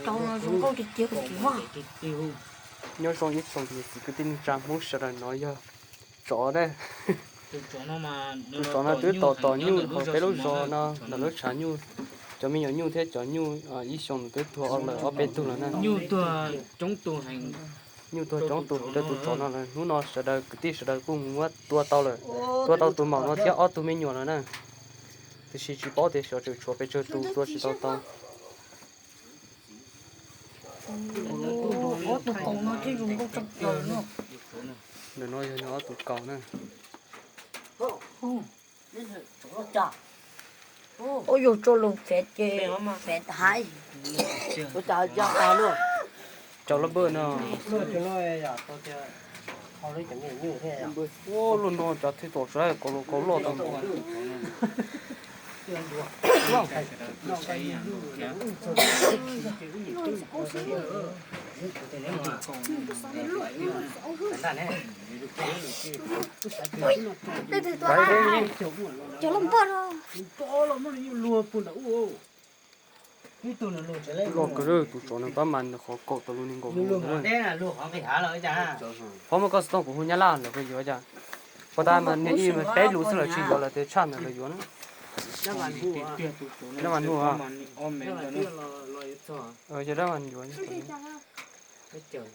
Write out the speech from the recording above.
Rau no zoo nkauj tiag tiag kuv mas. Nyob zoo ib tsoom niam txiv kwv tij neej tsa Hmoob sawv daws, no yog tsov na. Tus tsov no twb tom tom nyuj hauv peb lub zos no ntawm lub tshav nyuj. Cov me nyuam nyuj thiab cov nyuj ib xyoos nws twb tuag lawm ob peb tug lawm na. Nyuj tuag coob tus rau tus tsov no lawm. Hnub no sawv daws kwv tij sawv daws kuj mus muab tua tau lawm. Tua tau tus maum no thiab ob tug me nyuam lawm na. Tiam sis tsis paub tias xyov tseem tshuav pes tsawg tus tua tsis tau tau. Ob tug kaus no thiab zoo nkauj tshaj plaws no. Ntawm no yog nws ob tug kaus na. Ua yog tso loo fev ces fev tas. Ua cas ho cog tas luaj? Cov loj npawj no. Ua luaj no cov thiaj tom saib kaus loj kaus loj tau. Cov loj npawj no. Loj kawg, tus tsov no pab mas nws qhov kaum tau lub nees nkaum mus. Pab muaj koj xov tooj kuv hu Nyab Laj lawv puas yuav cas. Pab tas mas niag ib mas peb lus xwb lawv tsis yuav, lawv tias tshaj ntawd lawv yuav na. Nyab Vaj Nuj. Yog Nyab Vaj yuav.